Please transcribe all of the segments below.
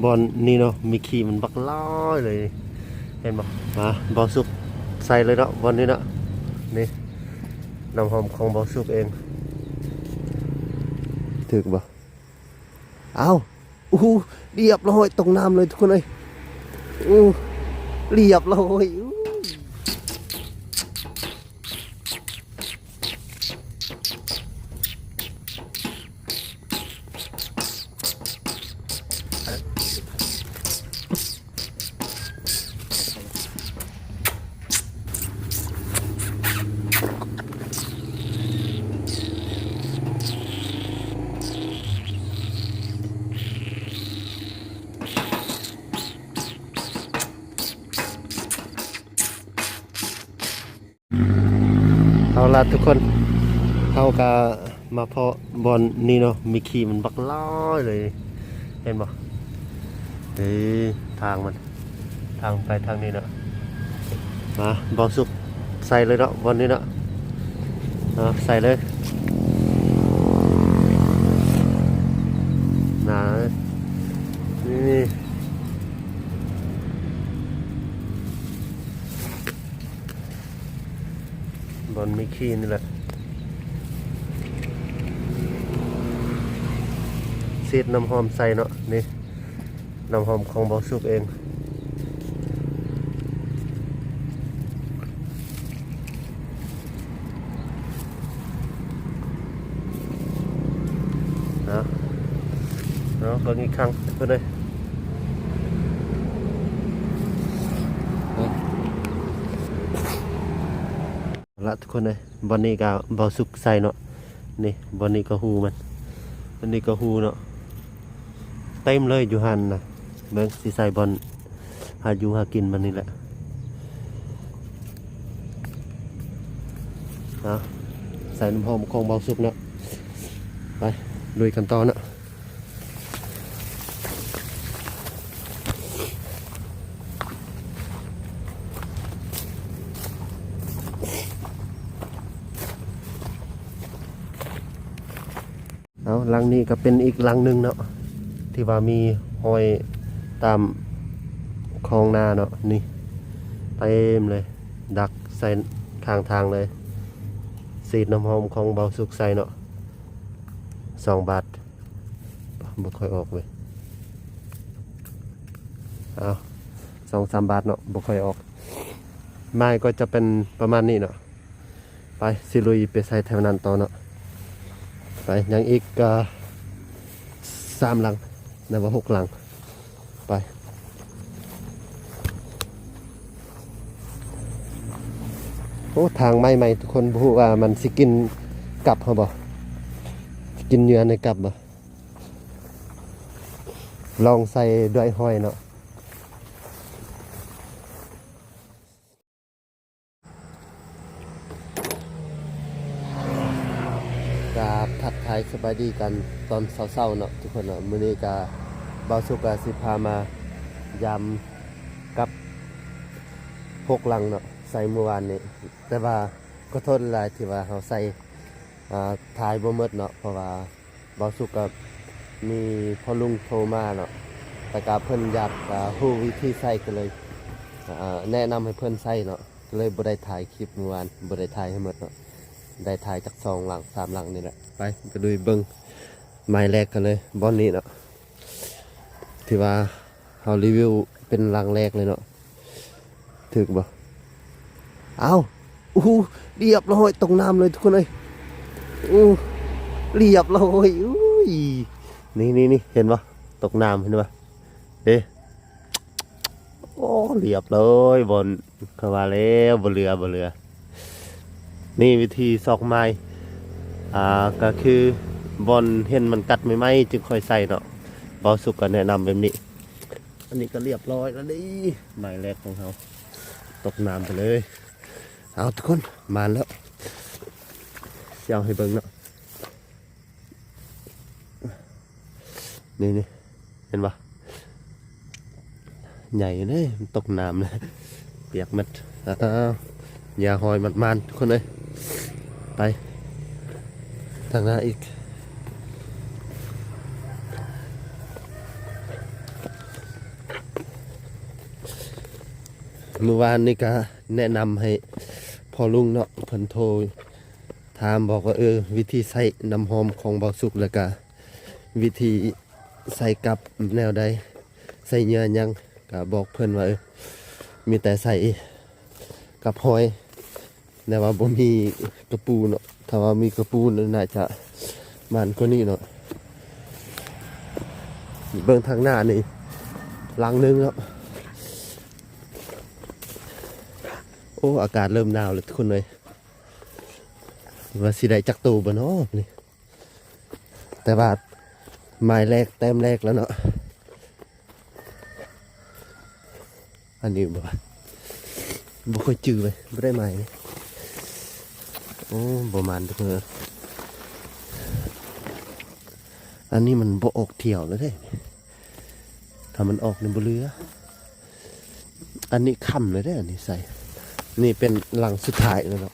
ບ່ອນນີ້ເນາະ ມີຂີ້ມັນບັກຫຼາຍເລີຍ ເຫັນບໍ່? ມາ ບ່າວສຸກໃສ່ເລີຍເນາະ ບ່ອນນີ້ເນາະ. ນີ້ ນ້ຳຫອມຂອງບ່າວສຸກເອງ. ຖືກບໍ່? ອ້າວ ໂອ້ໂຫ ລຽບຮ້ອຍ ຕົກນ້ຳເລີຍທຸກຄົນເອີຍ. ໂອ້ ລຽບຮ້ອຍ. ເອົາລະທຸກຄົນ ເຮົາກະມາເພາະບ່ອນນີ້ເນາະ ມີຂີ້ມັນບັກຫຼາຍເລີຍ ເຫັນບໍ່? ເອີ ທາງມັນ ທາງໄປທາງນີ້ເນາະ. ມາ ບ່າວສຸກໃສ່ເລີຍເນາະ ບ່ອນນີ້ເນາະ. ເອົາ ໃສ່ເລີຍ ນາ ນີ້ ນີ້. ບ່ອນມີຂີ້ນີ້ແຫຼະ ສີດນ້ຳຫອມໃສ່ເນາະ. ນີ້ ນ້ຳຫອມຂອງບ່າວສຸກເອງ. ເນາະ ເນາະ ເບິ່ງອີກຄັ້ງເພິ່ນເອີຍ. ເອົາລະທຸກຄົນເອີຍ ບ່ອນນີ້ກະບ່າວສຸກໃສ່ເນາະ. ນີ້ ບ່ອນນີ້ກະຮູມັນ ອັນນີ້ກະຮູເນາະ. ເຕັມເລີຍຢູ່ຫັ້ນນະ. ເບິ່ງ ຊິໃສ່ບ່ອນຫາຢູ່ຫາກິນມັນນີ້ແຫຼະ. ເອົາ ໃສ່ນ້ຳຫອມຂອງບ່າວສຸກເນາະ. ໄປ ລຸຍກັນຕໍ່ເນາະ. ເອົາ ຫຼັງນີ້ກະເປັນອີກຫຼັງໜຶ່ງເນາະ ທີ່ວ່າມີຮອຍຕາມຄອງນາເນາະ. ນີ້ ເຕັມເລີຍ ດັກໃສ່ຂ້າງທາງເລີຍ. ສີດນ້ຳຫອມຂອງບ່າວສຸກໃສ່ເນາະ ສອງບາດ ບໍ່ຄ່ອຍອອກເວີຍ. ເອົາ ສອງສາມບາດເນາະ ບໍ່ຄ່ອຍອອກ. ໄມ້ກໍຈະເປັນປະມານນີ້ເນາະ. ໄປ ຊິລຸຍໄປໃສ່ແຖວນັ້ນຕໍ່ເນາະ. ໄປ ຍັງອີກກະສາມຫຼັງ ນັບວ່າຫົກຫຼັງ. ໄປ ໂອ້ ທາງໃໝ່ໆ ທຸກຄົນ ບໍ່ຮູ້ວ່າມັນຊິກິນກັບເຮົາບໍ່ ຊິກິນເຫຍື່ອໃນກັບບໍ່. ລອງໃສ່ດ້ວຍຫອຍເນາະ. ກາບທັກທາຍສະບາຍດີກັນຕອນເຊົ້າໆເນາະທຸກຄົນເນາະ. ມື້ນີ້ກະບ່າວສຸກກະຊິພາມາຢາມກັບຫົກຫຼັງເນາະ ໃສ່ມື້ວານນີ້. ແຕ່ວ່າຂໍໂທດຫຼາຍທີ່ວ່າເຮົາໃສ່ ອ່າ ຖ່າຍບໍ່ໝົດເນາະ ເພາະວ່າ ບ່າວສຸກກະມີພໍ່ລຸງໂທມາເນາະ ແລ້ວກະເພິ່ນຢາກ ອ່າ ຮູ້ວິທີໃຊ້ ກະເລີຍ ອ່າ ແນະນຳໃຫ້ເພິ່ນໃຊ້ເນາະ ກະເລີຍບໍ່ໄດ້ຖ່າຍຄລິບມື້ວານ ບໍ່ໄດ້ຖ່າຍໃຫ້ໝົດເນາະ ໄດ້ຖ່າຍຈັກສອງຫຼັງສາມຫຼັງນີ້ແຫຼະ. ໄປ ໄປລຸຍເບິ່ງໄມ້ແລກກັນເລີຍ ບ່ອນນີ້ເນາະ ທີ່ວ່າເຮົາຣີວິວເປັນຫຼັງແລກເລີຍເນາະ. ຖືກບໍ່? ອ້າວ ໂອ້ໂຫ ລຽບຮ້ອຍ ຕົກນ້ຳເລີຍທຸກຄົນເອີຍ. ໂອ້ ລຽບຮ້ອຍ. ໂອ້ຍ ນີ້ໆໆ ເຫັນບໍ່? ຕົກນ້ຳ ເຫັນບໍ່? ເດ້ ໂອ້ ລຽບເລີຍ ບ່ອນ ເຂົາວ່າແລ້ວ ບໍ່ເຫຼືອ ບໍ່ເຫຼືອ. ນີ້ວິທີຊອກໄມ້ ອ່າ ກະຄືບ່ອນເຫັນມັນກັດໃໝ່ໆ ຈຶ່ງຄ່ອຍໃສ່ເນາະ. ບ່າວສຸກກະແນະນຳແບບນີ້. ອັນນີ້ກະລຽບຮ້ອຍແລ້ວເດ້ ໄມ້ແລກຂອງເຮົາ ຕົກນ້ຳໄປເລີຍ. ເອົາທຸກຄົນ ມາແລ້ວ ຊິເອົາໃຫ້ເບິ່ງເນາະ. ນີ້ໆ ເຫັນບໍ່? ໃຫຍ່ເດ້ ມັນຕົກນ້ຳເລີຍ ປຽກໝົດ. ອ້າວ ຢ່າຫອຍໝານໆ ທຸກຄົນເອີຍ. ໄປ ທາງໜ້າອີກ. ມື້ວານນີ້ກະແນະນຳໃຫ້ພໍ່ລຸງເນາະ ເພິ່ນໂທຖາມບອກວ່າ ເອີ ວິທີໃຊ້ນ້ຳຫອມຂອງເບົາສຸກ ແລ້ວກະວິທີໃສ່ກັບແນວໃດ ໃສ່ເຫຍື່ອຫຍັງ ກະບອກເພິ່ນວ່າ ເອີ ມີແຕ່ໃສ່ກັບຫອຍ ແຕ່ວ່າບໍ່ມີກະປູເນາະ ຖ້າວ່າມີກະປູນີ້ໜ້າຈະໝານກວ່ານີ້ເນາະ. ເບິ່ງທາງໜ້ານີ້ຫຼັງໜຶ່ງເນາະ. ໂອ້ ອາກາດເລີ່ມໜາວແລ້ວທຸກຄົນເອີຍ ວ່າຊິໄດ້ຈັກໂຕບໍ່ເນາະນີ້ ແຕ່ວ່າໝາຍແລກ ແຕ້ມແລກແລ້ວເນາະ. ອັນນີ້ບໍ່ ບໍ່ຄ່ອຍຈື່ເວີຍ ບໍ່ໄດ້ໝາຍ. ໂອ້ ບໍ່ໝານເດີ. ອັນນີ້ມັນບໍ່ອອກຖ້ຽວແລ້ວເດ້ ຖ້າມັນອອກນີ້ບໍ່ເຫຼືອ. ອັນນີ້ຄ່ຳແລ້ວເດ້ ອັນນີ້ໃສ່ ນີ້ເປັນຫຼັງສຸດທ້າຍແລ້ວເນາະ.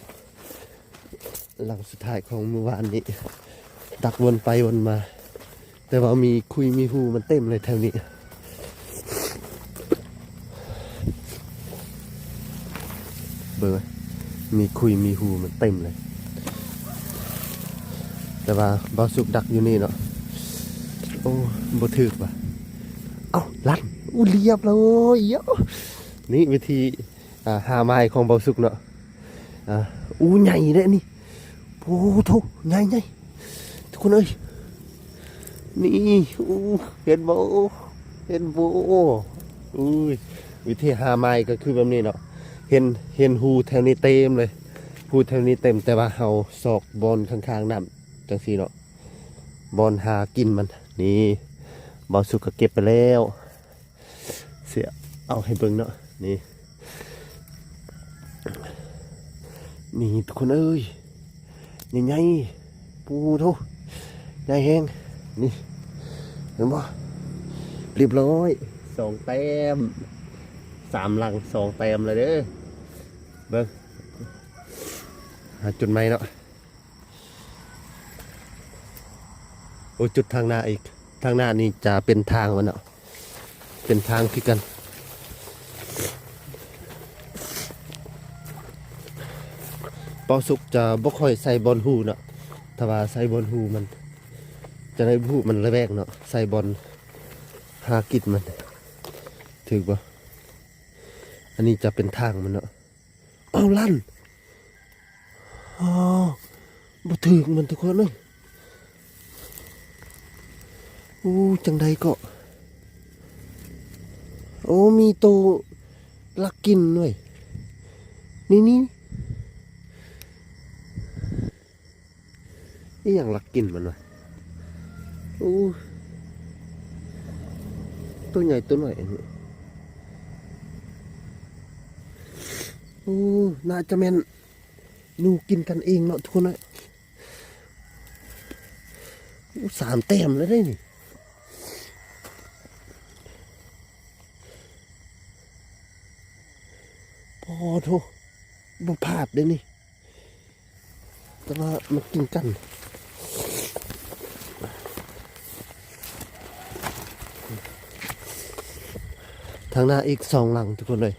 ຫຼັງສຸດທ້າຍຂອງມື້ວານນີ້ ດັກວົນໄປວົນມາ ແຕ່ວ່າມີຂຸຍມີຮູມັນເຕັມເລີຍແຖວນີ້ ເບິ່ງ ມີຂຸຍມີຮູມັນເຕັມເລີຍ. ແຕ່ວ່າເບົາສຸກດັກຢູ່ນີ້ເນາະ. ໂອ້ ບໍ່ຖືກວ່ະ. ເອົ້າ ລັນ ອູ້ ລຽບແລ້ວເອີຍ. ນີ້ວິທີ ອ່າ ຫາໄມ້ຂອງເບົາສຸກເນາະ. ອ່າ ອູ້ ໃຫຍ່ເດ້ນີ້. ໂອ້ໂທ້ ໃຫຍ່ໆ ທຸກຄົນເອີຍ ນີ້. ອູ້ ເຫັນບໍ່ ເຫັນບໍ່? ອຸ້ຍ ວິທີຫາໄມ້ກໍຄືແບບນີ້ເນາະ. ເຫັນ ເຫັນຮູແຖວນີ້ເຕັມເລີຍ ຮູແຖວນີ້ເຕັມ ແຕ່ວ່າເຮົາຊອກບ່ອນຂ້າງໆນ້ຳຈັ່ງຊີ້ເນາະ ບ່ອນຫາກິນມັນ. ນີ້ ເບົາສຸກກໍເກັບໄປແລ້ວ. ຊິເອົາໃຫ້ເບິ່ງເນາະ ນີ້ ນີ້ທຸກຄົນເອີຍ ໃຫຍ່ໆ. ປູໂທ້ ໃຫຍ່ແຮງ ນີ້ ເຫັນບໍ່? ລຽບຮ້ອຍ ສອງແຕ້ມ ສາມຫຼັງ ສອງແຕ້ມແລ້ວເດີ. ເບິ່ງ ຫາຈຸດໃໝ່ເນາະ. ໂອ້ ຈຸດທາງໜ້າອີກ ທາງໜ້ານີ້ຈະເປັນທາງມັນເນາະ ເປັນທາງຄືກັນ. ເບົາສຸກຈະບໍ່ຄ່ອຍໃສ່ບ່ອນຮູເນາະ ຖ້າວ່າໃສ່ບ່ອນຮູມັນຈະໄດ້ ຮູມັນລະແວກເນາະ ໃສ່ບ່ອນຫາກິນມັນ ຖືກບໍ່? ອັນນີ້ຈະເປັນທາງມັນເນາະ. ເອົາ ລັນ ອໍ ບໍ່ຖືກມັນທຸກຄົນເອີຍ. ໂອ້ ຈັ່ງໃດເກາະ ໂອ້ ມີໂຕລັກກິນເວີຍ ນີ້ໆ. ອີ່ຫຍັງລັກກິນມັນວະ? ໂອ້ ໂຕໃຫຍ່ໂຕນ້ອຍອັນນີ້. ໂອ້ ໜ້າຈະແມ່ນໜູກິນກັນເອງເນາະທຸກຄົນເອີຍ. ໂອ້ ສາມແຕ້ມແລ້ວເດ້ນີ້. ປາໂທ້ ບໍ່ພາດເດ້ນີ້. ແຕ່ວ່າມັນກິນກັນ ທາງໜ້າອີກສອງຫຼັງທຸກຄົນເອີຍ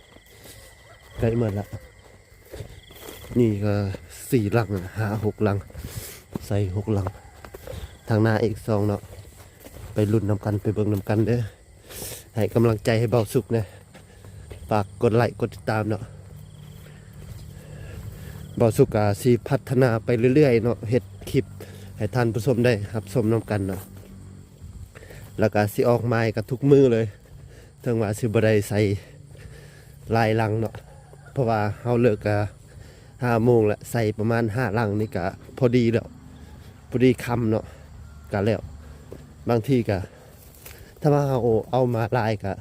ໃກ້ໝົດລະ. ນີ້ກໍສີ່ຫຼັງ ຫ້າຫົກຫຼັງ ໃສ່ຫົກຫຼັງ. ທາງໜ້າອີກສອງເນາະ ໄປລຸ້ນນຳກັນ ໄປເບິ່ງນຳກັນເດີ. ໃຫ້ກຳລັງໃຈໃຫ້ເບົາສຸກແດ່ ຝາກກົດໄລກົດຕິດຕາມເນາະ. ເບົາສຸກກະຊິພັດທະນາໄປເລື້ອຍໆເນາະ ເຮັດຄລິບໃຫ້ທ່ານຜູ້ຊົມໄດ້ຮັບຊົມນຳກັນເນາະ. ແລ້ວກະຊິອອກໃໝ່ກັນທຸກມື້ເລີຍ ເຖິງວ່າຊິບໍ່ໄດ້ໃສ່ຫຼາຍຫຼັງເນາະ ເພາະວ່າເຮົາເລີກກະຫ້າໂມງລະ ໃສ່ປະມານຫ້າຫຼັງນີ້ກະພໍດີແລ້ວ ພໍດີຄ່ຳເນາະ ກະແລ້ວ. ບາງທີກະ ຖ້າວ່າເຮົາເອົາມາຫຼາຍກະ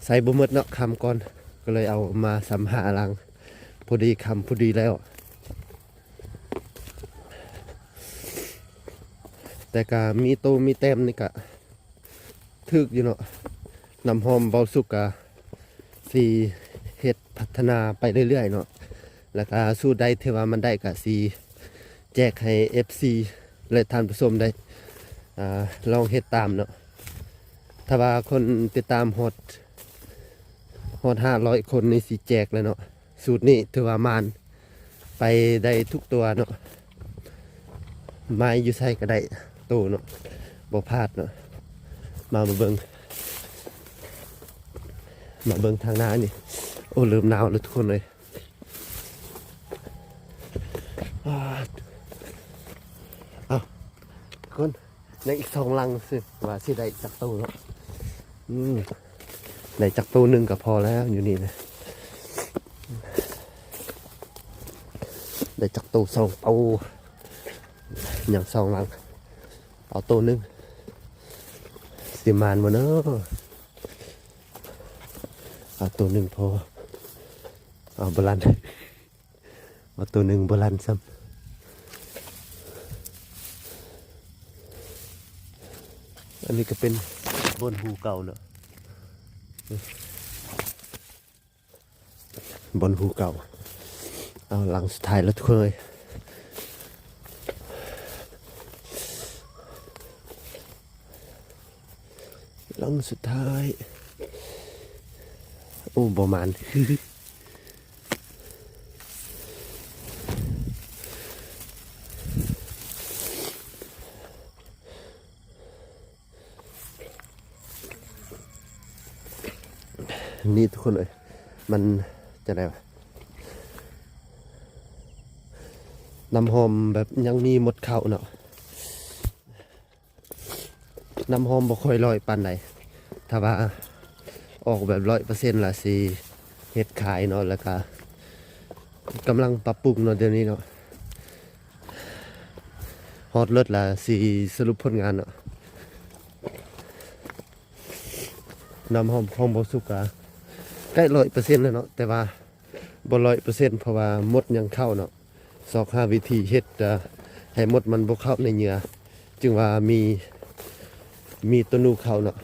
ໃສ່ບໍ່ໝົດເນາະ ຄ່ຳກ່ອນ ກໍເລີຍເອົາມາສ່ຳຫ້າຫຼັງ ພໍດີຄ່ຳ ພໍດີແລ້ວ. ແຕ່ກະມີໂຕມີແຕ້ມນີ້ກະຖືກຢູ່ເນາະ. ນ້ຳຫອມເບົາສຸກກະຊິເຮັດພັດທະນາໄປເລື້ອຍໆເນາະ ແລ້ວກະສູດໃດທີ່ວ່າມັນໄດ້ກະຊິແຈກໃຫ້ເອັຟຊີ ແລະ ທ່ານຜູ້ຊົມໄດ້ ອ່າ ລອງເຮັດຕາມເນາະ. ຖ້າວ່າຄົນຕິດຕາມຮອດ ຮອດຫ້າຮ້ອຍຄົນນີ້ຊິແຈກແລ້ວເນາະ. ສູດນີ້ຖືວ່າໝານ ໄປໄດ້ທຸກຕົວເນາະ. ໄມ້ຢູ່ໃສກໍໄດ້ໂຕເນາະ ບໍ່ພາດເນາະ. ມາ ມາເບິ່ງ ມາເບິ່ງທາງໜ້ານີ້. ໂອ້ ເລີ່ມໜາວແລ້ວທຸກຄົນເອີຍ. ອາ ເອົ້າ ທຸກຄົນ ຍັງອີກສອງຫຼັງ ຊິວ່າຊິໄດ້ຈັກໂຕເນາະ. ອືມ ໄດ້ຈັກໂຕໜຶ່ງກໍພໍແລ້ວຢູ່ນີ້ນະ. ໄດ້ຈັກໂຕ ສອງໂຕ ຍັງສອງຫຼັງ. ເອົາໂຕໜຶ່ງ ຊິໝານບໍ່ເນາະ. ເອົາໂຕໜຶ່ງພໍ. ເອົາ ບໍ່ລັນ ເອົາໂຕໜຶ່ງບໍ່ລັນຊ້ຳ. ອັນນີ້ກໍເປັນບ່ອນຮູເກົ່າເນາະ ບ່ອນຮູເກົ່າ. ເອົາ ຫຼັງສຸດທ້າຍແລ້ວທຸກຄົນເອີຍ. ຫຼັງສຸດທ້າຍ. ໂອ້ ບໍ່ໝານ. ນີ້ທຸກຄົນເອີຍ ມັນຈັ່ງໃດວະ ນ້ຳຫອມແບບຍັງມີມົດເຂົ້າເນາະ. ນ້ຳຫອມບໍ່ຄ່ອຍຮ້ອຍປານໃດ ຖ້າວ່າອອກແບບຮ້ອຍເປີເຊັນລະຊິເຮັດຂາຍເນາະ. ແລ້ວກະກຳລັງປັບປຸງເນາະ ດຽວນີ້ເນາະ. ຮອດເລີດລະຊິສະຫຼຸບຜົນງານເນາະ. ນ້ຳຫອມຂອງບໍ່ສຸກກະໃກ້ຮ້ອຍເປີເຊັນແລ້ວເນາະ ແຕ່ວ່າບໍ່ຮ້ອຍເປີເຊັນ ເພາະວ່າມົດຍັງເຂົ້າເນາະ. ຊອກຫາວິທີເຮັດ ເອີ ໃຫ້ມົດມັນບໍ່ເຂົ້າໃນເຫຍື່ອ ຈຶ່ງວ່າມີ ມີໂຕນູເຂົ້າເນາະ.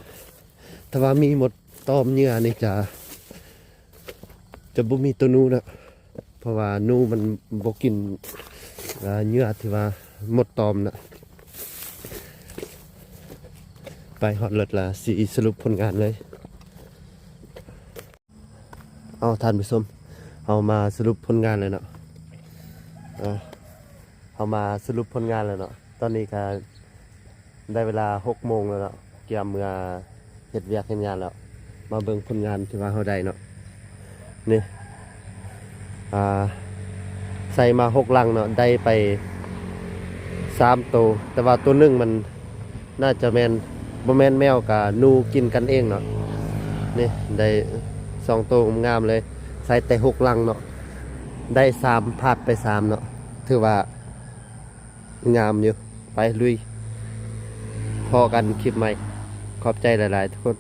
ຖ້າວ່າມີມົດຕອມເຫຍື່ອນີ້ຈະ ຈະບໍ່ມີໂຕນູເນາະ ເພາະວ່ານູມັນບໍ່ກິນ ເອີ ເຫຍື່ອທີ່ວ່າມົດຕອມນະ. ໄປຮອດເລີດລະຊິສະຫຼຸບຜົນງານເລີຍ. ເອົາ ທ່ານຜູ້ຊົມ ເຮົາມາສະຫຼຸບຜົນງານແລ້ວເນາະ. ເອີ ເຮົາມາສະຫຼຸບຜົນງານແລ້ວເນາະ. ຕອນນີ້ກະໄດ້ເວລາຫົກໂມງແລ້ວເນາະ ກຽມເມືອເຮັດວຽກເຮັດງານແລ້ວ. ມາເບິ່ງຜົນງານທີ່ວ່າເຮົາໄດ້ເນາະ. ນີ້ ອ່າ ໃສ່ມາຫົກຫຼັງເນາະ ໄດ້ໄປສາມໂຕ ແຕ່ວ່າໂຕໜຶ່ງມັນ ໜ້າຈະແມ່ນ ບໍ່ແມ່ນແມວກະໜູກິນກັນເອງເນາະ. ນີ້ໄດ້ສອງໂຕງາມໆເລີຍ ໃສ່ແຕ່ຫົກຫຼັງເນາະ ໄດ້ສາມ ພາດໄປສາມເນາະ ຖືວ່າງາມຢູ່. ໄປລຸຍ ພໍ້ກັນຄລິບໃໝ່ ຂອບໃຈຫຼາຍໆທຸກຄົນ.